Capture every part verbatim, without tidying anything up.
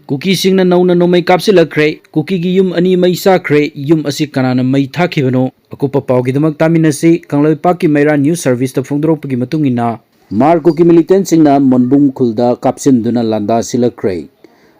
ꯀꯨꯀꯤꯁꯤꯡꯅ ꯅꯧꯅ ꯅꯣꯡꯃꯩ ꯀꯥꯞꯁꯤꯜꯂꯛꯈ꯭ꯔꯦ꯫ ꯀꯨꯀꯤꯒꯤ ꯌꯨꯝ ꯑꯅꯤ ꯃꯩ ꯆꯥꯈ꯭ꯔꯦ꯫ ꯌꯨꯝ ꯑꯁꯤ ꯀꯅꯥꯅ ꯃꯩ ꯊꯥꯈꯤꯕꯅꯣ? ꯑꯀꯨꯞꯄ ꯄꯥꯎꯒꯤꯗꯃꯛ ꯇꯥꯃꯤꯟꯅꯁꯤ꯫ ꯀꯪꯂꯩꯄꯥꯛꯀꯤ ꯃꯩꯔꯥ ꯅ꯭ꯌꯨꯁ ꯁꯔꯚꯤꯁꯇ ꯐꯣꯡꯗꯣꯔꯛꯄꯒꯤ ꯃꯇꯨꯡ ꯏꯟꯅ, ꯃꯥꯔ ꯀꯨꯀꯤ ꯃꯤꯂꯤꯇꯦꯟꯁꯤꯡꯅ ꯃꯣꯟꯕꯨꯡ ꯈꯨꯜꯗ ꯀꯥꯞꯁꯤꯟꯗꯨꯅ ꯂꯥꯟꯗꯥ ꯁꯤꯜꯂꯛꯈ꯭ꯔꯦ꯫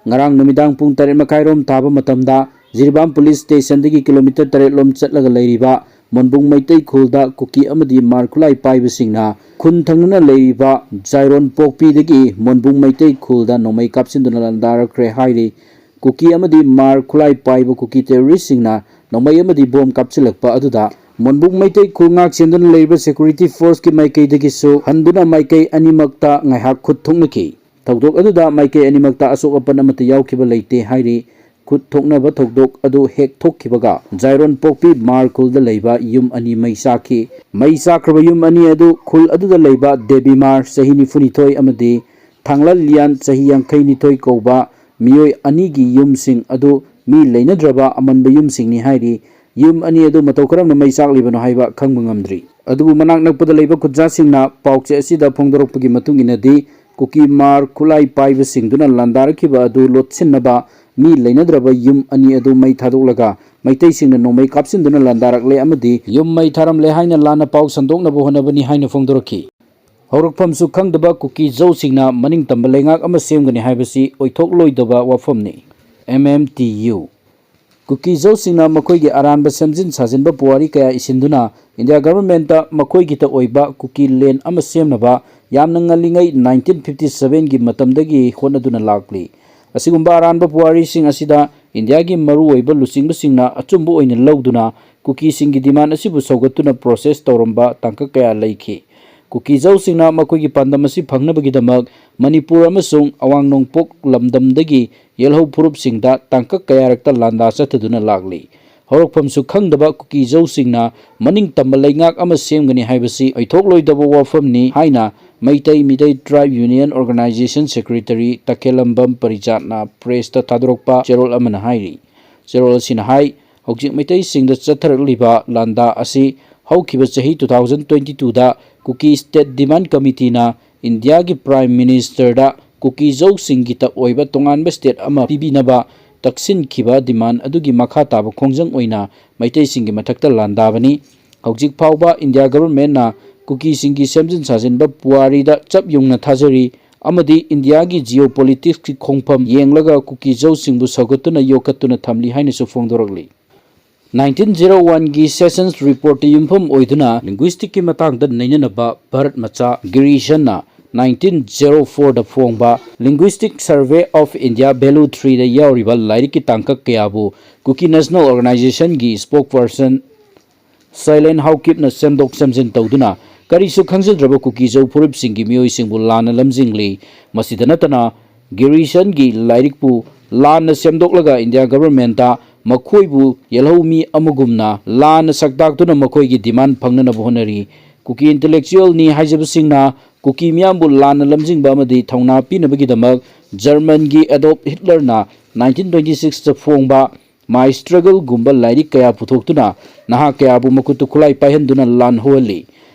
ꯉꯔꯥꯡ ꯅꯨꯃꯤꯗꯥꯡ ꯄꯨꯡ ꯇꯔꯦꯠ ꯃꯈꯥꯏꯔꯣꯝ ꯇꯥꯕ ꯃꯇꯝꯗ ꯖꯤꯔꯤꯕꯥꯝ ꯄꯨꯂꯤꯁ ꯁ꯭ꯇꯦꯁꯟꯗꯒꯤ ꯀꯤꯂꯣꯃꯤꯇꯔ ꯇꯔꯦꯠ ꯂꯣꯝ ꯆꯠꯂꯒ ꯂꯩꯔꯤꯕ ꯃꯣꯟꯕꯨꯡ ꯃꯩꯇꯩ ꯈꯨꯜꯗ ꯀꯨꯀꯤ ꯑꯃꯗꯤ ꯃꯥꯔ ꯈꯨꯠꯂꯥꯏ ꯄꯥꯏꯕꯁꯤꯡꯅ ꯈꯨꯟ ꯊꯪꯅꯅ ꯂꯩꯔꯤꯕ ꯖꯥꯏꯔꯣꯟ ꯄꯣꯛꯄꯤꯗꯒꯤ ꯃꯣꯟꯕꯨꯡ ꯃꯩꯇꯩ ꯈꯨꯜꯗ ꯅꯣꯡꯃꯩ ꯀꯥꯞꯁꯤꯟꯗꯨꯅ ꯂꯥꯟꯗꯥꯔꯛꯈ꯭ꯔꯦ ꯍꯥꯏꯔꯤ꯫ ꯀꯨꯀꯤ ꯑꯃꯗꯤ ꯃꯥꯔ ꯈꯨꯠꯂꯥꯏ ꯄꯥꯏꯕ ꯀꯨꯀꯤ ꯇꯦꯔꯣꯔꯤꯁꯁꯤꯡꯅ ꯅꯣꯡꯃꯩ ꯑꯃꯗꯤ ꯕꯣꯝ ꯀꯥꯞꯁꯤꯜꯂꯛꯄ ꯑꯗꯨꯗ ꯃꯣꯟꯕꯨꯡ ꯃꯩꯇꯩ ꯈꯨꯜ ꯉꯥꯛ ꯁꯦꯟꯗꯨꯅ ꯂꯩꯔꯤꯕ ꯁꯦꯀ꯭ꯌꯨꯔꯤꯇꯤ ꯐꯣꯔꯁꯀꯤ ꯃꯥꯏꯀꯩꯗꯒꯤꯁꯨ ꯍꯟꯗꯨꯅ ꯃꯥꯏꯀꯩ ꯑꯅꯤꯃꯛꯇ ꯉꯥꯏꯍꯥꯛ ꯈꯨꯠ ꯊꯣꯛꯅꯈꯤ꯫ ꯊꯧꯗꯣꯛ ꯑꯗꯨꯗ ꯃꯥꯏꯀꯩ ꯑꯅꯤꯃꯛꯇ ꯑꯁꯣꯛ ꯑꯄꯟ ꯑꯃꯠꯇ ꯌꯥꯎꯈꯤꯕ ꯂꯩꯇꯦ ꯍꯥꯏꯔꯤ꯫ ꯈꯨꯠ ꯊꯣꯛꯅꯕ ꯊꯧꯗꯣꯛ ꯑꯗꯨ ꯍꯦꯛ ꯊꯣꯛꯈꯤꯕꯒ ꯖꯥꯏꯔꯣꯟ ꯄꯣꯛꯄꯤ ꯃꯥꯔ ꯈꯨꯜꯗ ꯂꯩꯕ ꯌꯨꯝ ꯑꯅꯤ ꯃꯩ ꯆꯥꯈꯤ꯫ ꯃꯩ ꯆꯥꯈ꯭ꯔꯕ ꯌꯨꯝ ꯑꯅꯤ ꯑꯗꯨ ꯈꯨꯜ ꯑꯗꯨꯗ ꯂꯩꯕ ꯗꯦꯕꯤ ꯃꯥꯔ, ꯆꯍꯤ ꯅꯤꯐꯨꯅꯤꯊꯣꯏ, ꯑꯃꯗꯤ ꯊꯥꯡꯂ ꯂꯤꯌꯥꯟ, ꯆꯍꯤ ꯌꯥꯡꯈꯩꯅꯤꯊꯣꯏ ꯀꯧꯕ ꯃꯤꯑꯣꯏ ꯑꯅꯤꯒꯤ ꯌꯨꯝꯁꯤꯡ ꯑꯗꯨ ꯃꯤ ꯂꯩꯅꯗ꯭ꯔꯕ ꯑꯃꯟꯕ ꯌꯨꯝꯁꯤꯡꯅꯤ ꯍꯥꯏꯔꯤ꯫ ꯌꯨꯝ ꯑꯅꯤ ꯑꯗꯨ ꯃꯇꯧ ꯀꯔꯝꯅ ꯃꯩ ꯆꯥꯛꯂꯤꯕꯅꯣ ꯍꯥꯏꯕ ꯈꯪꯕ ꯉꯝꯗ꯭ꯔꯤ꯫ ꯑꯗꯨꯕꯨ ꯃꯅꯥꯛ ꯅꯛꯄꯗ ꯂꯩꯕ ꯈꯨꯟꯖꯥꯁꯤꯡꯅ ꯄꯥꯎꯆꯦ ꯑꯁꯤꯗ ꯐꯣꯡꯗꯣꯔꯛꯄꯒꯤ ꯃꯇꯨꯡ ꯏꯟꯅꯗꯤ, ꯀꯨꯀꯤ ꯃꯥꯔ ꯈꯨꯠꯂꯥꯏ ꯄꯥꯏꯕꯁꯤꯡꯗꯨꯅ ꯂꯥꯟꯗꯥꯔꯛꯈꯤꯕ ꯑꯗꯨ ꯂꯣꯠꯁꯤꯟꯅꯕ ꯃꯤ ꯂꯩꯅꯗ꯭ꯔꯕ ꯌꯨꯝ ꯑꯅꯤ ꯑꯗꯨ ꯃꯩ ꯊꯥꯗꯣꯛꯂꯒ ꯃꯩꯇꯩꯁꯤꯡꯅ ꯅꯣꯡꯃꯩ ꯀꯥꯞꯁꯤꯟꯗꯨꯅ ꯂꯥꯟꯗꯥꯔꯛꯂꯦ ꯑꯃꯗꯤ ꯌꯨꯝ ꯃꯩ ꯊꯥꯔꯝꯂꯦ ꯍꯥꯏꯅ ꯂꯥꯟꯅ ꯄꯥꯎ ꯁꯟꯗꯣꯛꯅꯕ ꯍꯣꯠꯅꯕꯅꯤ ꯍꯥꯏꯅ ꯐꯣꯡꯗꯣꯔꯛꯈꯤ꯫ ꯍꯧꯔꯛꯐꯝꯁꯨ ꯈꯪꯗꯕ ꯀꯨꯀꯤ ꯖꯧꯁꯤꯡꯅ ꯃꯅꯤꯡ ꯇꯝꯕ ꯂꯩꯉꯥꯛ ꯑꯃ ꯁꯦꯝꯒꯅꯤ ꯍꯥꯏꯕꯁꯤ ꯑꯣꯏꯊꯣꯛꯂꯣꯏꯗꯕ ꯋꯥꯐꯝꯅꯤ꯫ M M T U. ꯀꯨꯀꯤ ꯖꯧꯁꯤꯡꯅ ꯃꯈꯣꯏꯒꯤ ꯑꯔꯥꯟꯕ ꯁꯦꯝꯖꯤꯟ ꯁꯥꯖꯤꯟꯕ ꯄꯨꯋꯥꯔꯤ ꯀꯌꯥ ꯏꯁꯤꯟꯗꯨꯅ ꯏꯟꯗꯤꯌꯥ ꯒꯚꯔꯟꯃꯦꯟꯠꯇ ꯃꯈꯣꯏꯒꯤꯇ ꯑꯣꯏꯕ ꯀꯨꯀꯤ ꯂꯦꯟ ꯑꯃ ꯁꯦꯝꯅꯕ ꯌꯥꯝꯅ ꯉꯜꯂꯤꯉꯩ ꯅꯥꯏꯟꯇꯤꯟ ꯐꯤꯐꯇꯤ ꯁꯚꯦꯟꯒꯤ ꯃꯇꯝꯗꯒꯤ ꯍꯣꯠꯅꯗꯨꯅ ꯂꯥꯛꯂꯤ꯫ ꯑꯁꯤꯒꯨꯝꯕ ꯑꯔꯥꯟꯕ ꯄꯨꯋꯥꯔꯤꯁꯤꯡ ꯑꯁꯤꯗ ꯏꯟꯗꯤꯌꯥꯒꯤ ꯃꯔꯨꯑꯣꯏꯕ ꯂꯨꯆꯤꯡꯕꯁꯤꯡꯅ ꯑꯆꯨꯝꯕ ꯑꯣꯏꯅ ꯂꯧꯗꯨꯅ ꯀꯨꯀꯤꯁꯤꯡꯒꯤ ꯗꯤꯃꯥꯟ ꯑꯁꯤꯕꯨ ꯁꯧꯒꯠꯇꯨꯅ ꯄ꯭ꯔꯣꯁꯦꯁ ꯇꯧꯔꯝꯕ ꯇꯥꯡꯀꯛ ꯀꯌꯥ ꯂꯩꯈꯤ꯫ ꯀꯨꯀꯤ ꯖꯧꯁꯤꯡꯅ ꯃꯈꯣꯏꯒꯤ ꯄꯥꯟꯗꯝ ꯑꯁꯤ ꯐꯪꯅꯕꯒꯤꯗꯃꯛ ꯃꯅꯤꯄꯨꯔ ꯑꯃꯁꯨꯡ ꯑꯋꯥꯡ ꯅꯣꯡꯄꯣꯛ ꯂꯝꯗꯝꯗꯒꯤ ꯌꯦꯜꯍꯧ ꯐꯨꯔꯨꯞꯁꯤꯡꯗ ꯇꯥꯡꯀꯛ ꯀꯌꯥꯔꯛꯇ ꯂꯥꯟꯗꯥ ꯆꯠꯊꯗꯨꯅ ꯂꯥꯛꯂꯤ꯫ ꯍꯧꯔꯛꯐꯝꯁꯨ ꯈꯪꯗꯕ ꯀꯨꯀꯤ ꯖꯧꯁꯤꯡꯅ ꯃꯅꯤꯡ ꯇꯝꯕ ꯂꯩꯉꯥꯛ ꯑꯃ ꯁꯦꯝꯒꯅꯤ ꯍꯥꯏꯕꯁꯤ ꯑꯣꯏꯊꯣꯛꯂꯣꯏꯗꯕ ꯋꯥꯐꯝꯅꯤ ꯍꯥꯏꯅ ꯃꯩꯇꯩ ꯃꯤꯇꯩ ꯇ꯭ꯔꯥꯏꯕ ꯌꯨꯅꯤꯌꯟ ꯑꯣꯔꯒꯅꯥꯏꯖꯦꯁꯟ ꯁꯦꯀ꯭ꯔꯦꯇꯔꯤ ꯇꯈꯦꯂꯝꯕꯝ ꯄꯔꯤꯖꯥꯠꯅ ꯄ꯭ꯔꯦꯁꯇ ꯊꯥꯗꯣꯔꯛꯄ ꯆꯦꯔꯣꯜ ꯑꯃꯅ ꯍꯥꯏꯔꯤ꯫ ꯆꯦꯔꯣꯜ ꯑꯁꯤꯅ ꯍꯥꯏ, ꯍꯧꯖꯤꯛ ꯃꯩꯇꯩꯁꯤꯡꯗ ꯆꯠꯊꯔꯛꯂꯤꯕ ꯂꯥꯟꯗꯥ ꯑꯁꯤ ꯍꯧꯈꯤꯕ ꯆꯍꯤ ꯇꯨ ꯊꯥꯎꯖꯟ ꯇ꯭ꯋꯦꯟꯇꯤ ꯇꯨꯗ ꯀꯨꯀꯤ ꯁ꯭ꯇꯦꯠ ꯗꯤꯃꯥꯟ ꯀꯃꯤꯇꯤꯅ ꯏꯟꯗꯤꯌꯥꯒꯤ ꯄ꯭ꯔꯥꯏꯝ ꯃꯤꯅꯤꯁꯇꯔꯗ ꯀꯨꯀꯤꯖꯧꯁꯤꯡꯒꯤꯇ ꯑꯣꯏꯕ ꯇꯣꯉꯥꯟꯕ state ꯑꯃ ꯄꯤꯕꯤꯅꯕ ꯇꯛꯁꯤꯟꯈꯤꯕ demand ꯑꯗꯨꯒꯤ ꯃꯈꯥ ꯇꯥꯕ ꯈꯣꯡꯖꯪ ꯑꯣꯏꯅ ꯃꯩꯇꯩꯁꯤꯡꯒꯤ ꯃꯊꯛꯇ ꯂꯥꯟꯗꯥꯕꯅꯤ꯫ ꯍꯧꯖꯤꯛ ꯐꯥꯎꯕ India governmentꯅ ꯀꯨꯀꯤꯁꯤꯡꯒꯤ ꯁꯦꯝꯖꯤꯟ ꯁꯥꯖꯤꯟꯕ ꯄꯨꯋꯥꯔꯤꯗ ꯆꯞ ꯌꯨꯡꯅ ꯊꯥꯖꯔꯤ ꯑꯃꯗꯤ Indiaꯒꯤ geopoliticsꯀꯤ ꯈꯣꯡꯐꯝ ꯌꯦꯡꯂꯒ ꯀꯨꯀꯤꯖꯧꯁꯤꯡꯕꯨ ꯁꯧꯒꯠꯇꯨꯅ ꯌꯣꯛꯈꯠꯇꯨꯅ ꯊꯝꯂꯤ ꯍꯥꯏꯅꯁꯨ ꯐꯣꯡꯗꯣꯔꯛꯂꯤ꯫ Nineteen zero oneꯒꯤ Sessions Reportꯇ ꯌꯨꯝꯐꯝ ꯑꯣꯏꯗꯨꯅ linguisticꯀꯤ ꯃꯇꯥꯡꯗ ꯅꯩꯅꯅꯕ ꯚꯥꯔꯠ ꯃꯆꯥ ꯒꯤꯔꯤꯁꯟꯅ nineteen zero fourꯗ ꯐꯣꯡꯕ Linguistic Survey of India Volume threeꯗ ꯌꯥꯎꯔꯤꯕ ꯂꯥꯏꯔꯤꯛꯀꯤ ꯇꯥꯡꯀꯛ ꯀꯌꯥꯕꯨ Kuki National Organizationꯒꯤ spokesperson Silent Haokipꯅ ꯁꯦꯝꯗꯣꯛ ꯁꯦꯝꯖꯤꯟ ꯇꯧꯗꯨꯅ ꯀꯔꯤꯁꯨ ꯈꯪꯖꯗ꯭ꯔꯕ ꯀꯨꯀꯤꯖꯧ ꯐꯨꯔꯨꯞꯁꯤꯡꯒꯤ ꯃꯤꯑꯣꯏꯁꯤꯡꯕꯨ ꯂꯥꯟꯅ ꯂꯝꯖꯤꯡꯂꯤ꯫ ꯃꯁꯤꯗ ꯅꯠꯇꯅ ꯒꯤꯔꯤꯁꯟꯒꯤ ꯂꯥꯏꯔꯤꯛꯄꯨ ꯂꯥꯟꯅ ꯁꯦꯝꯗꯣꯛꯂꯒ India governmentꯇ ꯃꯈꯣꯏꯕꯨ ꯌꯦꯜꯍꯧꯃꯤ ꯑꯃꯒꯨꯝꯅ ꯂꯥꯟꯅ ꯁꯛꯇꯥꯛꯇꯨꯅ ꯃꯈꯣꯏꯒꯤ demand ꯐꯪꯅꯅꯕ ꯍꯣꯠꯅꯔꯤ꯫ ꯀꯨꯀꯤ intellectualꯅꯤ ꯍꯥꯏꯖꯕꯁꯤꯡꯅ ꯀꯨꯀꯤ ꯃꯤꯌꯥꯝꯕꯨ ꯂꯥꯟꯅ ꯂꯝꯖꯤꯡꯕ ꯑꯃꯗꯤ ꯊꯧꯅꯥ ꯄꯤꯅꯕꯒꯤꯗꯃꯛ Germanꯒꯤ Adolf Hitlerꯅ nineteen twenty sixꯇ ꯐꯣꯡꯕ My Struggleꯒꯨꯝꯕ ꯂꯥꯏꯔꯤꯛ ꯀꯌꯥ ꯄꯨꯊꯣꯛꯇꯨꯅ ꯅꯍꯥ ꯀꯌꯥꯕꯨ ꯃꯈꯨꯠꯇ ꯈꯨꯠꯂꯥꯏ ꯄꯥꯏꯍꯟꯗꯨꯅ ꯂꯥꯟ ꯍꯧꯍꯜꯂꯤ꯫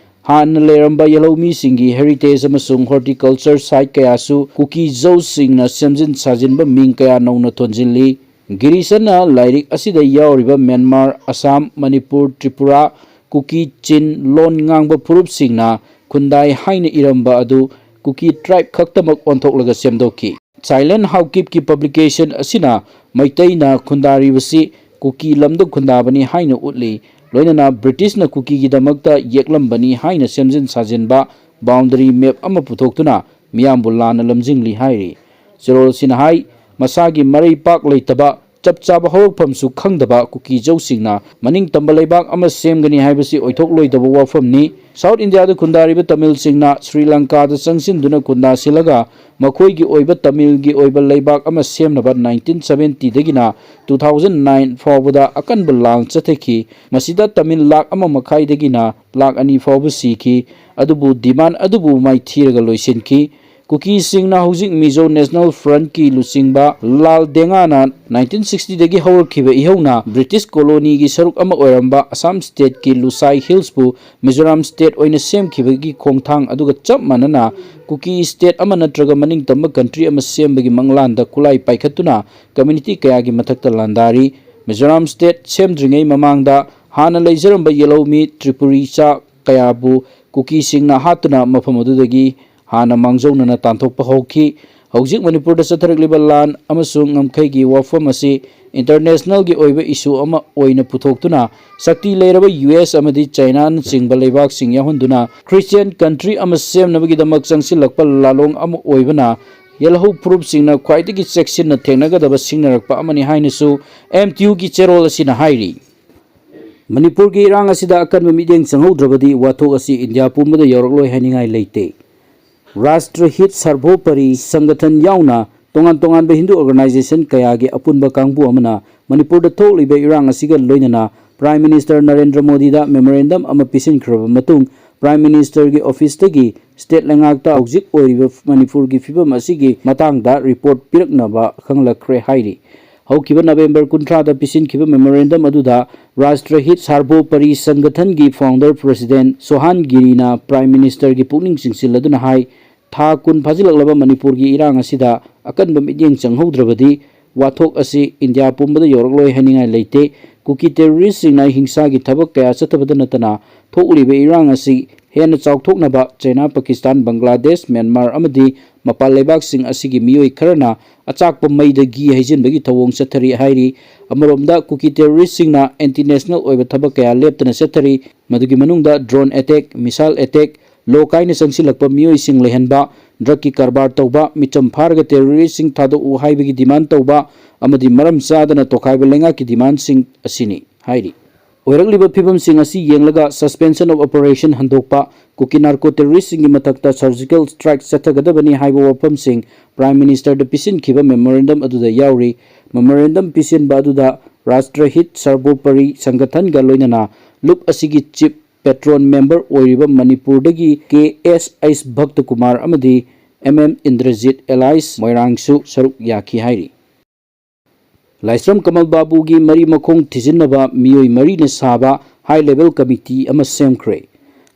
ꯍꯥꯟꯅ ꯂꯩꯔꯝꯕ ꯌꯦꯜꯍꯧꯃꯤꯁꯤꯡꯒꯤ heritage ꯑꯃꯁꯨꯡ horticulture site ꯀꯌꯥꯁꯨ ꯀꯨꯀꯤꯖꯧꯁꯤꯡꯅ ꯁꯦꯝꯖꯤꯟ ꯁꯥꯖꯤꯟꯕ ꯃꯤꯡ ꯀꯌꯥ ꯅꯧꯅ ꯊꯣꯟꯖꯤꯜꯂꯤ꯫ ꯒꯤꯔꯤꯁꯟꯅ ꯂꯥꯏꯔꯤꯛ ꯑꯁꯤꯗ ꯌꯥꯎꯔꯤꯕ ꯃ꯭ꯌꯥꯟꯃꯥꯔ, ꯑꯁꯥꯝ, ꯃꯅꯤꯄꯨꯔ, ꯇ꯭ꯔꯤꯄꯨꯔꯥ, ꯀꯨꯀꯤ ꯆꯤꯟ ꯂꯣꯟ ꯉꯥꯡꯕ ꯐꯨꯔꯨꯞꯁꯤꯡꯅ ꯈꯨꯟꯗꯥꯏ ꯍꯥꯏꯅ ꯏꯔꯝꯕ ꯑꯗꯨ ꯀꯨꯀꯤ tribe ꯈꯛꯇꯃꯛ ꯑꯣꯟꯊꯣꯛꯂꯒ ꯁꯦꯝꯗꯣꯛꯈꯤ꯫ Silent Haokipꯀꯤ publication ꯑꯁꯤꯅ ꯃꯩꯇꯩꯅ ꯈꯨꯟꯗꯥꯔꯤꯕꯁꯤ ꯀꯨꯀꯤ ꯂꯝꯗ ꯈꯨꯟꯗꯥꯕꯅꯤ ꯍꯥꯏꯅ ꯎꯠꯂꯤ, ꯂꯣꯏꯅꯅ Britishꯅ ꯀꯨꯀꯤꯒꯤꯗꯃꯛꯇ ꯌꯦꯛꯂꯝꯕꯅꯤ ꯍꯥꯏꯅ ꯁꯦꯝꯖꯤꯟ ꯁꯥꯖꯤꯟꯕ boundary map ꯑꯃ ꯄꯨꯊꯣꯛꯇꯨꯅ ꯃꯤꯌꯥꯝꯕꯨ ꯂꯥꯟꯅ ꯂꯝꯖꯤꯡꯂꯤ ꯍꯥꯏꯔꯤ꯫ ꯆꯦꯔꯣꯜꯁꯤꯅ ꯍꯥꯏ, ꯃꯁꯥꯒꯤ ꯃꯔꯩ ꯄꯥꯛ ꯂꯩꯇꯕ, ꯆꯞ ꯆꯥꯕ ꯍꯧꯔꯛꯐꯝꯁꯨ ꯈꯪꯗꯕ ꯀꯨꯀꯤꯖꯧꯁꯤꯡꯅ ꯃꯅꯤꯡ ꯇꯝꯕ ꯂꯩꯕꯥꯛ ꯑꯃ ꯁꯦꯝꯒꯅꯤ ꯍꯥꯏꯕꯁꯤ ꯑꯣꯏꯊꯣꯛꯂꯣꯏꯗꯕ ꯋꯥꯐꯝꯅꯤ꯫ South Indiaꯗ ꯈꯨꯟꯗꯥꯔꯤꯕ ꯇꯥꯃꯤꯜꯁꯤꯡꯅ ꯁ꯭ꯔꯤ ꯂꯪꯀꯥꯗ ꯆꯪꯁꯤꯟꯗꯨꯅ ꯈꯨꯟꯗꯥꯁꯤꯜꯂꯒ ꯃꯈꯣꯏꯒꯤ ꯑꯣꯏꯕ ꯇꯥꯃꯤꯜꯒꯤ ꯑꯣꯏꯕ ꯂꯩꯕꯥꯛ ꯑꯃ ꯁꯦꯝꯅꯕ nineteen seventyꯗꯒꯤꯅ two thousand nine ꯐꯥꯎꯕꯗ ꯑꯀꯟꯕ ꯂꯥꯟ ꯆꯠꯊꯈꯤ꯫ ꯃꯁꯤꯗ ꯇꯥꯃꯤꯜ ꯂꯥꯈ ꯑꯃ ꯃꯈꯥꯏꯗꯒꯤꯅ ꯂꯥꯈ ꯑꯅꯤ ꯐꯥꯎꯕ ꯁꯤꯈꯤ꯫ ꯑꯗꯨꯕꯨ demand ꯑꯗꯨꯕꯨ ꯃꯥꯏꯊꯤꯔꯒ ꯂꯣꯏꯁꯤꯟꯈꯤ꯫ ꯀꯨꯀꯤꯁꯤꯡꯅ ꯍꯧꯖꯤꯛ ꯃꯤꯖꯣ ꯅꯦꯁꯅꯦꯜ ꯐ꯭ꯔꯟꯠꯀꯤ ꯂꯨꯆꯤꯡꯕ ꯂꯥꯜ ꯗꯦꯡꯉꯥꯅ ꯅꯥꯏꯟꯇꯤꯟ ꯁꯤꯛꯁꯇꯤꯗꯒꯤ ꯍꯧꯔꯛꯈꯤꯕ ꯏꯍꯧꯅ ꯕ꯭ꯔꯤꯇꯤꯁ ꯀꯣꯂꯣꯅꯤꯒꯤ ꯁꯔꯨꯛ ꯑꯃ ꯑꯣꯏꯔꯝꯕ ꯑꯁꯥꯝ ꯁ꯭ꯇꯦꯠꯀꯤ ꯂꯨꯁꯥꯏ ꯍꯤꯜꯁꯄꯨ ꯃꯤꯖꯣꯔꯥꯝ ꯁ꯭ꯇꯦꯠ ꯑꯣꯏꯅ ꯁꯦꯝꯈꯤꯕꯒꯤ ꯈꯣꯡꯊꯥꯡ ꯑꯗꯨꯒ ꯆꯞ ꯃꯥꯟꯅꯅ ꯀꯨꯀꯤ ꯁ꯭ꯇꯦꯠ ꯑꯃ ꯅꯠꯇ꯭ꯔꯒ ꯃꯅꯤꯡ ꯇꯝꯕ ꯀꯟꯇ꯭ꯔꯤ ꯑꯃ ꯁꯦꯝꯕꯒꯤ ꯃꯪꯂꯥꯟꯗ ꯈꯨꯠꯂꯥꯏ ꯄꯥꯏꯈꯠꯇꯨꯅ ꯀꯝꯃ꯭ꯌꯨꯅꯤꯇꯤ ꯀꯌꯥꯒꯤ ꯃꯊꯛꯇ ꯂꯥꯟꯗꯥꯔꯤ꯫ ꯃꯤꯖꯣꯔꯥꯝ ꯁ꯭ꯇꯦꯠ ꯁꯦꯝꯗ꯭ꯔꯤꯉꯩ ꯃꯃꯥꯡꯗ ꯍꯥꯟꯅ ꯂꯩꯖꯔꯝꯕ ꯌꯦꯜꯍꯧꯃꯤ ꯇ꯭ꯔꯤꯄꯨꯔꯤꯆꯥ ꯀꯌꯥꯕꯨ ꯀꯨꯀꯤꯁꯤꯡꯅ ꯍꯥꯠꯇꯨꯅ ꯃꯐꯝ ꯑꯗꯨꯗꯒꯤ ꯍꯥꯟꯅ ꯃꯥꯡꯖꯧꯅꯅ ꯇꯥꯟꯊꯣꯛꯄ ꯍꯧꯈꯤ꯫ ꯍꯧꯖꯤꯛ ꯃꯅꯤꯄꯨꯔꯗ ꯆꯠꯊꯔꯛꯂꯤꯕ ꯂꯥꯟ ꯑꯃꯁꯨꯡ ꯉꯝꯈꯩꯒꯤ ꯋꯥꯐꯝ ꯑꯁꯤ ꯏꯟꯇꯔꯅꯦꯁꯅꯦꯜꯒꯤ ꯑꯣꯏꯕ ꯏꯁꯨ ꯑꯃ ꯑꯣꯏꯅ ꯄꯨꯊꯣꯛꯇꯨꯅ ꯁꯛꯇꯤ ꯂꯩꯔꯕ ꯌꯨ ꯑꯦꯁ ꯑꯃꯗꯤ ꯆꯥꯏꯅꯥꯅꯆꯤꯡꯕ ꯂꯩꯕꯥꯛꯁꯤꯡ ꯌꯥꯎꯍꯟꯗꯨꯅ ꯈ꯭ꯔꯤꯁꯇꯤꯌꯥꯟ ꯀꯟꯇ꯭ꯔꯤ ꯑꯃ ꯁꯦꯝꯅꯕꯒꯤꯗꯃꯛ ꯆꯪꯁꯤꯜꯂꯛꯄ ꯂꯥꯂꯣꯡ ꯑꯃ ꯑꯣꯏꯕꯅ ꯌꯦꯜꯍꯧ ꯐꯨꯔꯨꯞꯁꯤꯡꯅ ꯈ꯭ꯋꯥꯏꯗꯒꯤ ꯆꯦꯛꯁꯤꯟꯅ ꯊꯦꯡꯅꯒꯗꯕ ꯁꯤꯡꯅꯔꯛꯄ ꯑꯃꯅꯤ ꯍꯥꯏꯅꯁꯨ ꯑꯦꯝ ꯇꯤ ꯌꯨꯒꯤ ꯆꯦꯔꯣꯜ ꯑꯁꯤꯅ ꯍꯥꯏꯔꯤ꯫ ꯃꯅꯤꯄꯨꯔꯒꯤ ꯏꯔꯥꯡ ꯑꯁꯤꯗ ꯑꯀꯟꯕ ꯃꯤꯠꯌꯦꯡ ꯆꯪꯍꯧꯗ꯭ꯔꯕꯗꯤ ꯋꯥꯊꯣꯛ ꯑꯁꯤ ꯏꯟꯗꯤꯌꯥ ꯄꯨꯝꯕꯗ ꯌꯧꯔꯛꯂꯣꯏ ꯍꯥꯏꯅꯤꯡꯉꯥꯏ ꯂꯩꯇꯦ꯫ ꯔꯥꯁꯇ꯭ꯔꯍꯤꯠ ꯁꯥꯔꯚꯣꯄꯔꯤ ꯁꯪꯒꯊꯟ ꯌꯥꯎꯅ ꯇꯣꯉꯥꯟ ꯇꯣꯉꯥꯟꯕ ꯍꯤꯟꯗꯨ ꯑꯣꯔꯒꯅꯥꯏꯖꯦꯁꯟ ꯀꯌꯥꯒꯤ ꯑꯄꯨꯟꯕ ꯀꯥꯡꯕꯨ ꯑꯃꯅ ꯃꯅꯤꯄꯨꯔꯗ ꯊꯣꯛꯂꯤꯕ ꯏꯔꯥꯡ ꯑꯁꯤꯒ ꯂꯣꯏꯅꯅ ꯄ꯭ꯔꯥꯏꯝ ꯃꯤꯅꯤꯁꯇꯔ ꯅꯔꯦꯟꯗ꯭ꯔ ꯃꯣꯗꯤꯗ ꯃꯦꯃꯣꯔꯦꯟꯗꯝ ꯑꯃ ꯄꯤꯁꯤꯟꯈ꯭ꯔꯕ ꯃꯇꯨꯡ ꯄ꯭ꯔꯥꯏꯝ ꯃꯤꯅꯤꯁꯇꯔꯒꯤ ꯑꯣꯐꯤꯁꯇꯒꯤ ꯁ꯭ꯇꯦꯠ ꯂꯩꯉꯥꯛꯇ ꯍꯧꯖꯤꯛ ꯑꯣꯏꯔꯤꯕ ꯃꯅꯤꯄꯨꯔꯒꯤ ꯐꯤꯕꯝ ꯑꯁꯤꯒꯤ ꯃꯇꯥꯡꯗ ꯔꯤꯄꯣꯔꯠ ꯄꯤꯔꯛꯅꯕ ꯈꯪꯂꯛꯈ꯭ꯔꯦ ꯍꯥꯏꯔꯤ꯫ ꯍꯧꯈꯤꯕ ꯅꯕꯦꯝꯕꯔ ꯀꯨꯟꯊ꯭ꯔꯥꯗ ꯄꯤꯁꯤꯟꯈꯤꯕ ꯃꯦꯃꯣꯔꯦꯟꯗꯝ ꯑꯗꯨꯗ ꯔꯥꯁꯇ꯭ꯔꯍꯤꯠ ꯁꯥꯔꯚꯣꯄꯔꯤ ꯁꯪꯒꯊꯟꯒꯤ ꯐꯥꯎꯟꯗꯔ ꯄ꯭ꯔꯁꯤꯗꯦꯟ ꯁꯣꯍꯥꯟ ꯒꯤꯔꯤꯅ ꯄ꯭ꯔꯥꯏꯝ ꯃꯤꯅꯤꯁꯇꯔꯒꯤ ꯄꯨꯛꯅꯤꯡ ꯆꯤꯡꯁꯤꯜꯂꯗꯨꯅ ꯍꯥꯏ, ꯊꯥ ꯀꯨꯟ ꯐꯥꯖꯤꯜꯂꯛꯂꯕ ꯃꯅꯤꯄꯨꯔꯒꯤ ꯏꯔꯥꯡ ꯑꯁꯤꯗ ꯑꯀꯟꯕ ꯃꯤꯠꯌꯦꯡ ꯆꯪꯍꯧꯗ꯭ꯔꯕꯗꯤ ꯋꯥꯊꯣꯛ ꯑꯁꯤ ꯏꯟꯗꯤꯌꯥ ꯄꯨꯝꯕꯗ ꯌꯧꯔꯛꯂꯣꯏ ꯍꯥꯏꯅꯤꯡꯉꯥꯏ ꯂꯩꯇꯦ꯫ ꯀꯨꯀꯤ ꯇꯦꯔꯣꯔꯤꯁꯁꯤꯡꯅ ꯍꯤꯡꯁꯥꯒꯤ ꯊꯕꯛ ꯀꯌꯥ ꯆꯠꯊꯕꯗ ꯅꯠꯇꯅ ꯊꯣꯛꯂꯤꯕ ꯏꯔꯥꯡ ꯑꯁꯤ ꯍꯦꯟꯅ ꯆꯥꯎꯊꯣꯛꯅꯕ ꯆꯥꯏꯅꯥ, ꯄꯥꯀꯤꯁꯇꯥꯟ, ꯕꯪꯒ꯭ꯂꯥꯗꯦꯁ, ꯃ꯭ꯌꯥꯟꯃꯥꯔ ꯑꯃꯗꯤ ꯃꯄꯥꯟ ꯂꯩꯕꯥꯛꯁꯤꯡ ꯑꯁꯤꯒꯤ ꯃꯤꯑꯣꯏ ꯈꯔꯅ ꯑꯆꯥꯛꯄ ꯃꯩꯗ ꯘꯤ ꯍꯩꯖꯤꯟꯕꯒꯤ ꯊꯧꯑꯣꯡ ꯆꯠꯊꯔꯤ ꯍꯥꯏꯔꯤ꯫ ꯑꯃꯔꯣꯝꯗ ꯀꯨꯀꯤ ꯇꯦꯔꯣꯔꯤꯁꯁꯤꯡꯅ ꯑꯦꯟꯇꯤ ꯅꯦꯁꯅꯦꯜ ꯑꯣꯏꯕ ꯊꯕꯛ ꯀꯌꯥ ꯂꯦꯞꯇꯅ ꯆꯠꯊꯔꯤ꯫ ꯃꯗꯨꯒꯤ ꯃꯅꯨꯡꯗ ꯗ꯭ꯔꯣꯟ ꯑꯦꯇꯦꯛ, ꯃꯤꯁꯥꯏꯜ ꯑꯦꯇꯦꯛ, ꯂꯣ ꯀꯥꯏꯅ ꯆꯪꯁꯤꯜꯂꯛꯄ ꯃꯤꯑꯣꯏꯁꯤꯡ ꯂꯩꯍꯟꯕ, ꯗ꯭ꯔꯒꯀꯤ ꯀꯔꯕꯥꯔ ꯇꯧꯕ, ꯃꯤꯆꯝ ꯐꯥꯔꯒ ꯇꯦꯔꯣꯔꯤꯁꯁꯤꯡ ꯊꯥꯗꯣꯛꯎ ꯍꯥꯏꯕꯒꯤ ꯗꯤꯃꯥꯟ ꯇꯧꯕ ꯑꯃꯗꯤ ꯃꯔꯝ ꯆꯥꯗꯅ ꯇꯣꯈꯥꯏꯕ ꯂꯩꯉꯥꯛꯀꯤ ꯗꯤꯃꯥꯟꯁꯤꯡ ꯑꯁꯤꯅꯤ ꯍꯥꯏꯔꯤ꯫ ꯑꯣꯏꯔꯛꯂꯤꯕ ꯐꯤꯕꯝꯁꯤꯡ ꯑꯁꯤ ꯌꯦꯡꯂꯒ Suspension of Operation ꯍꯟꯗꯣꯛꯄ, ꯀꯨꯀꯤ ꯅꯥꯔꯀꯣ ꯇꯦꯔꯣꯔꯤꯁꯁꯤꯡꯒꯤ ꯃꯊꯛꯇ ꯁꯔꯖꯤꯀꯦꯜ ꯁ꯭ꯇ꯭ꯔꯥꯏꯛ ꯆꯠꯊꯒꯗꯕꯅꯤ ꯍꯥꯏꯕ ꯋꯥꯐꯝꯁꯤꯡ ꯄ꯭ꯔꯥꯏꯝ ꯃꯤꯅꯤꯁꯇꯔꯗ ꯄꯤꯁꯤꯟꯈꯤꯕ ꯃꯦꯃꯣꯔꯦꯟꯗꯝ ꯑꯗꯨꯗ ꯌꯥꯎꯔꯤ꯫ ꯃꯦꯃꯣꯔꯦꯟꯗꯝ ꯄꯤꯁꯤꯟꯕ ꯑꯗꯨꯗ ꯔꯥꯁꯇ꯭ꯔꯍꯤꯠ ꯁꯔꯕꯣꯄꯔꯤ ꯁꯪꯒꯊꯟꯒ ꯂꯣꯏꯅꯅ ꯂꯨꯞ ꯑꯁꯤꯒꯤ ꯆꯤꯞ ꯄꯦꯇ꯭ꯔꯣꯟ ꯃꯦꯝꯕꯔ ꯑꯣꯏꯔꯤꯕ ꯃꯅꯤꯄꯨꯔꯗꯒꯤ ꯀꯦ ꯑꯦꯁ ꯑꯩꯁ ꯚꯛꯇ ꯀꯨꯃꯥꯔ ꯑꯃꯗꯤ ꯑꯦꯝ ꯑꯦꯝ ꯏꯟꯗ꯭ꯔꯖꯤꯠ ꯑꯦꯂꯥꯏꯁ ꯃꯣꯏꯔꯥꯡꯁꯨ ꯁꯔꯨꯛ ꯌꯥꯈꯤ ꯍꯥꯏꯔꯤ꯫ ꯂꯥꯏꯁ꯭ꯔꯝ ꯀꯃꯜ ꯕꯥꯕꯨꯒꯤ ꯃꯔꯤ ꯃꯈꯣꯡ ꯊꯤꯖꯤꯟꯅꯕ ꯃꯤꯑꯣꯏ ꯃꯔꯤꯅ ꯁꯥꯕ ꯍꯥꯏ ꯂꯦꯚꯦꯜ ꯀꯃꯤꯇꯤ ꯑꯃ ꯁꯦꯝꯈ꯭ꯔꯦ꯫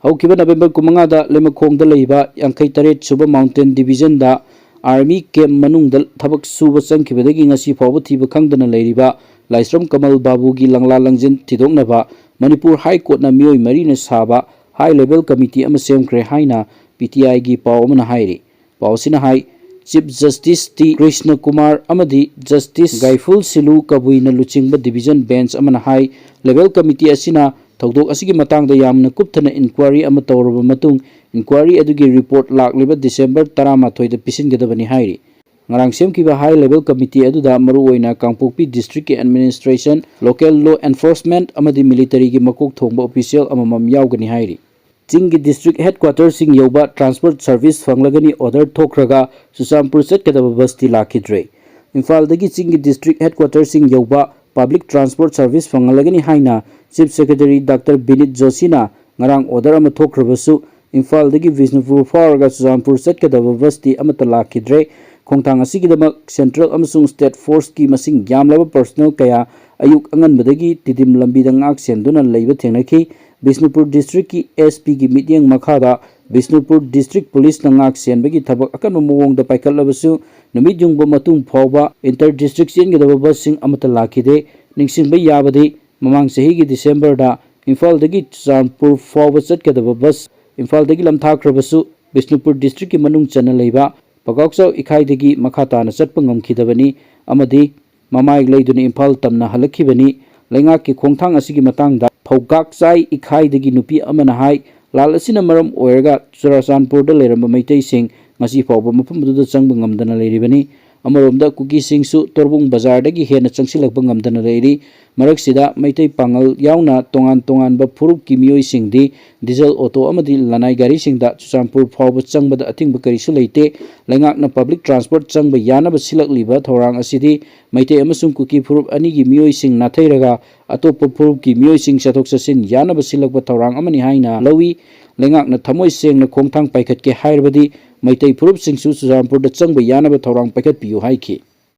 ꯍꯧꯈꯤꯕ ꯅꯕꯦꯝꯕꯔ ꯀꯨꯟꯃꯉꯥꯗ ꯂꯩꯃꯈꯣꯡꯗ ꯂꯩꯕ ꯌꯥꯡꯈꯩ ꯇꯔꯦꯠ ꯁꯨꯕ ꯃꯥꯎꯟꯇꯦꯟ ꯗꯤꯕꯤꯖꯟꯗ ꯑꯥꯔꯃꯤ ꯀꯦꯝꯞ ꯃꯅꯨꯡꯗ ꯊꯕꯛ ꯁꯨꯕ ꯆꯪꯈꯤꯕꯗꯒꯤ ꯉꯁꯤ ꯐꯥꯎꯕ ꯊꯤꯕ ꯈꯪꯗꯅ ꯂꯩꯔꯤꯕ ꯂꯥꯏꯁ꯭ꯔꯝ ꯀꯃꯜ ꯕꯥꯕꯨꯒꯤ ꯂꯪꯂꯥ ꯂꯪꯖꯤꯟ ꯊꯤꯗꯣꯛꯅꯕ ꯃꯅꯤꯄꯨꯔ ꯍꯥꯏ ꯀꯣꯔꯠꯅ ꯃꯤꯑꯣꯏ ꯃꯔꯤꯅ ꯁꯥꯕ ꯍꯥꯏ ꯂꯦꯚꯦꯜ ꯀꯃꯤꯇꯤ ꯑꯃ ꯁꯦꯝꯈ꯭ꯔꯦ ꯍꯥꯏꯅ ꯄꯤ ꯇꯤ ꯑꯥꯏꯒꯤ ꯄꯥꯎ ꯑꯃꯅ ꯍꯥꯏꯔꯤ꯫ ꯄꯥꯎ ꯑꯁꯤꯅ ꯍꯥꯏ, chief justice T Krishna Kumar ꯑꯃꯗꯤ ꯖꯁꯇꯤꯁ ꯒꯥꯏꯐꯨꯜ ꯁꯤꯂꯨ ꯀꯕꯨꯏꯅ ꯂꯨꯆꯤꯡꯕ ꯗꯤꯕꯤꯖꯟ ꯕꯦꯟꯆ ꯑꯃꯅ ꯍꯥꯏ, ꯂꯦꯚꯦꯜ ꯀꯃꯤꯇꯤ ꯑꯁꯤꯅ ꯊꯧꯗꯣꯛ ꯑꯁꯤꯒꯤ ꯃꯇꯥꯡꯗ ꯌꯥꯝꯅ ꯀꯨꯞꯊꯅ ꯏꯟꯀ꯭ꯋꯥꯔꯤ ꯑꯃ ꯇꯧꯔꯕ ꯃꯇꯨꯡ, ꯏꯟꯀ꯭ꯋꯥꯔꯤ ꯑꯗꯨꯒꯤ ꯔꯤꯄꯣꯔꯠ ꯂꯥꯛꯂꯤꯕ ꯗꯤꯁꯦꯝꯕꯔ ꯇꯔꯥꯃꯥꯊꯣꯏꯗ ꯄꯤꯁꯤꯟꯒꯗꯕꯅꯤ ꯍꯥꯏꯔꯤ꯫ ꯉꯔꯥꯡ ꯁꯦꯝꯈꯤꯕ ꯍꯥꯏ ꯂꯦꯚꯦꯜ ꯀꯃꯤꯇꯤ ꯑꯗꯨꯗ ꯃꯔꯨꯑꯣꯏꯅ ꯀꯥꯡꯄꯣꯛꯄꯤ ꯗꯤꯁꯇ꯭ꯔꯤꯛꯀꯤ ꯑꯦꯗꯃꯤꯅꯤꯁꯇ꯭ꯔꯦꯁꯟ, ꯂꯣꯀꯦꯜ ꯂꯣ ꯑꯦꯟꯐꯣꯔꯁꯃꯦꯟꯠ ꯑꯃꯗꯤ ꯃꯤꯂꯤꯇꯔꯤꯒꯤ ꯃꯀꯣꯛ ꯊꯣꯡꯕ ꯑꯣꯐꯤꯁꯤꯌꯦꯜ ꯑꯃꯃꯝ ꯌꯥꯎꯒꯅꯤ ꯍꯥꯏꯔꯤ꯫ ꯆꯤꯡꯒꯤ ꯗꯤꯁꯇ꯭ꯔꯤꯛ ꯍꯦꯗꯀ꯭ꯋꯥꯇꯔꯁꯤꯡ ꯌꯧꯕ ꯇ꯭ꯔꯥꯟꯁꯄꯣꯔꯠ ꯁꯔꯚꯤꯁ ꯐꯪꯂꯒꯅꯤ ꯑꯣꯔꯗꯔ ꯊꯣꯛꯈ꯭ꯔꯒ ꯆꯨꯔꯆꯥꯟꯄꯨꯔ ꯆꯠꯀꯗꯕ ꯕꯁꯇꯤ ꯂꯥꯛꯈꯤꯗ꯭ꯔꯦ꯫ ꯏꯝꯐꯥꯜꯗꯒꯤ ꯆꯤꯡꯒꯤ ꯗꯤꯁꯇ꯭ꯔꯤꯛ ꯍꯦꯗꯀ꯭ꯋꯥꯇꯔꯁꯤꯡ ꯌꯧꯕ ꯄꯕ꯭ꯂꯤꯛ ꯇ꯭ꯔꯥꯟꯁꯄꯣꯔꯠ ꯁꯔꯚꯤꯁ ꯐꯪꯍꯜꯂꯒꯅꯤ ꯍꯥꯏꯅ ꯆꯤꯐ ꯁꯦꯀ꯭ꯔꯦꯇꯔꯤ ꯗꯥꯛꯇꯔ ꯕꯤꯅꯤꯠ ꯖꯣꯁꯤꯅ ꯉꯔꯥꯡ ꯑꯣꯔꯗꯔ ꯑꯃ ꯊꯣꯛꯈ꯭ꯔꯕꯁꯨ, ꯏꯝꯐꯥꯜꯗꯒꯤ ꯕꯤꯁꯅꯨꯄꯨꯔ ꯐꯥꯎꯔꯒ ꯆꯨꯔꯆꯥꯟꯄꯨꯔ ꯆꯠꯀꯗꯕ ꯕꯁꯇꯤ ꯑꯃꯠꯇ ꯂꯥꯛꯈꯤꯗ꯭ꯔꯦ꯫ ꯈꯣꯡꯊꯥꯡ ꯑꯁꯤꯒꯤꯗꯃꯛ ꯁꯦꯟꯇ꯭ꯔꯦꯜ ꯑꯃꯁꯨꯡ ꯁ꯭ꯇꯦꯠ ꯐꯣꯔꯁꯀꯤ ꯃꯁꯤꯡ ꯌꯥꯝꯂꯕ ꯄꯔꯁꯣꯅꯦꯜ ꯀꯌꯥ ꯑꯌꯨꯛ ꯑꯉꯟꯕꯗꯒꯤ ꯇꯤꯗꯤꯝ ꯂꯝꯕꯤꯗ ꯉꯥꯛ ꯁꯦꯟꯗꯨꯅ ꯂꯩꯕ ꯊꯦꯡꯅꯈꯤ꯫ ꯕꯤꯁꯅꯨꯄꯨꯔ ꯗꯤꯁꯇ꯭ꯔꯤꯛꯀꯤ ꯑꯦꯁ ꯄꯤꯒꯤ ꯃꯤꯠꯌꯦꯡ ꯃꯈꯥꯗ ꯕꯤꯁꯅꯨꯄꯨꯔ ꯗꯤꯁꯇ꯭ꯔꯤꯛ ꯄꯨꯂꯤꯁꯅ ꯉꯥꯛ ꯁꯦꯟꯕꯒꯤ ꯊꯕꯛ ꯑꯀꯟꯕ ꯃꯑꯣꯡꯗ ꯄꯥꯏꯈꯠꯂꯕꯁꯨ, ꯅꯨꯃꯤꯠ ꯌꯨꯡꯕ ꯃꯇꯨꯡ ꯐꯥꯎꯕ ꯏꯟꯇꯔ ꯗꯤꯁꯇ꯭ꯔꯤꯛ ꯆꯦꯟꯒꯗꯕ ꯕꯁꯁꯤꯡ ꯑꯃꯠꯇ ꯂꯥꯛꯈꯤꯗꯦ꯫ ꯅꯤꯡꯁꯤꯡꯕ ꯌꯥꯕꯗꯤ, ꯃꯃꯥꯡ ꯆꯍꯤꯒꯤ ꯗꯤꯁꯦꯝꯕꯔꯗ ꯏꯝꯐꯥꯜꯗꯒꯤ ꯆꯨꯔꯆꯥꯟꯄꯨꯔ ꯐꯥꯎꯕ ꯆꯠꯀꯗꯕ ꯕꯁ ꯏꯝꯐꯥꯜꯗꯒꯤ ꯂꯝꯊꯥꯈ꯭ꯔꯕꯁꯨ, ꯕꯤꯁꯅꯨꯄꯨꯔ ꯗꯤꯁꯇ꯭ꯔꯤꯛꯀꯤ ꯃꯅꯨꯡ ꯆꯟꯅ ꯂꯩꯕ ꯄꯒꯥꯎꯆꯥꯎ ꯏꯈꯥꯏꯗꯒꯤ ꯃꯈꯥ ꯇꯥꯅ ꯆꯠꯄ ꯉꯝꯈꯤꯗꯕꯅꯤ ꯑꯃꯗꯤ ꯃꯃꯥꯏ ꯂꯩꯗꯨꯅ ꯏꯝꯐꯥꯜ ꯇꯝꯅ ꯍꯜꯂꯛꯈꯤꯕꯅꯤ꯫ ꯂꯩꯉꯥꯛꯀꯤ ꯈꯣꯡꯊꯥꯡ ꯑꯁꯤꯒꯤ ꯃꯇꯥꯡꯗ ꯐꯧꯒꯥꯛꯆꯥꯏ ꯏꯈꯥꯏꯗꯒꯤ ꯅꯨꯄꯤ ꯑꯃꯅ ꯍꯥꯏ, ꯂꯥꯜ ꯑꯁꯤꯅ ꯃꯔꯝ ꯑꯣꯏꯔꯒ ꯆꯨꯔꯆꯥꯟꯄꯨꯔꯗ ꯂꯩꯔꯝꯕ ꯃꯩꯇꯩꯁꯤꯡ ꯉꯁꯤ ꯐꯥꯎꯕ ꯃꯐꯝ ꯑꯗꯨꯗ ꯆꯪꯕ ꯉꯝꯗꯅ ꯂꯩꯔꯤꯕꯅꯤ꯫ ꯑꯃꯔꯣꯝꯗ ꯀꯨꯀꯤꯁꯤꯡꯁꯨ ꯇꯣꯔꯕꯨꯡ ꯕꯖꯥꯔꯗꯒꯤ ꯍꯦꯟꯅ ꯆꯪꯁꯤꯜꯂꯛꯄ ꯉꯝꯗꯅ ꯂꯩꯔꯤ꯫ ꯃꯔꯛꯁꯤꯗ ꯃꯩꯇꯩ ꯄꯥꯉꯜ ꯌꯥꯎꯅ ꯇꯣꯉꯥꯟ ꯇꯣꯉꯥꯟꯕ ꯐꯨꯔꯨꯞꯀꯤ ꯃꯤꯑꯣꯏꯁꯤꯡꯗꯤ ꯗꯤꯖꯜ ꯑꯣꯇꯣ ꯑꯃꯗꯤ ꯂꯅꯥꯏ ꯒꯥꯔꯤꯁꯤꯡꯗ ꯆꯨꯔꯆꯥꯟꯄꯨꯔ ꯐꯥꯎꯕ ꯆꯪꯕꯗ ꯑꯊꯤꯡꯕ ꯀꯔꯤꯁꯨ ꯂꯩꯇꯦ꯫ ꯂꯩꯉꯥꯛꯅ ꯄꯕ꯭ꯂꯤꯛ ꯇ꯭ꯔꯥꯟꯁꯄꯣꯔꯠ ꯆꯪꯕ ꯌꯥꯅꯕ ꯁꯤꯜꯂꯛꯂꯤꯕ ꯊꯧꯔꯥꯡ ꯑꯁꯤꯗꯤ ꯃꯩꯇꯩ ꯑꯃꯁꯨꯡ ꯀꯨꯀꯤ ꯐꯨꯔꯨꯞ ꯑꯅꯤꯒꯤ ꯃꯤꯑꯣꯏꯁꯤꯡ ꯅꯥꯊꯩꯔꯒ ꯑꯇꯣꯞꯄ ꯐꯨꯔꯨꯞꯀꯤ ꯃꯤꯑꯣꯏꯁꯤꯡ ꯆꯠꯊꯣꯛ ꯆꯠꯁꯤꯟ ꯌꯥꯅꯕ ꯁꯤꯜꯂꯛꯄ ꯊꯧꯔꯥꯡ ꯑꯃꯅꯤ ꯍꯥꯏꯅ ꯂꯧꯏ꯫ ꯂꯩꯉꯥꯛꯅ ꯊꯃꯣꯏ ꯁꯦꯡꯅ ꯈꯣꯡꯊꯥꯡ ꯄꯥꯏꯈꯠꯀꯦ ꯍꯥꯏꯔꯕꯗꯤ ꯃꯩꯇꯩ ꯐꯨꯔꯨꯞꯁꯤꯡꯁꯨ ꯆꯨꯔꯆꯥꯟꯄꯨꯔꯗ ꯆꯪꯕ ꯌꯥꯅꯕ ꯊꯧꯔꯥꯡ ꯄꯥꯏꯈꯠꯄꯤꯌꯨ ꯍꯥꯏꯈꯤ꯫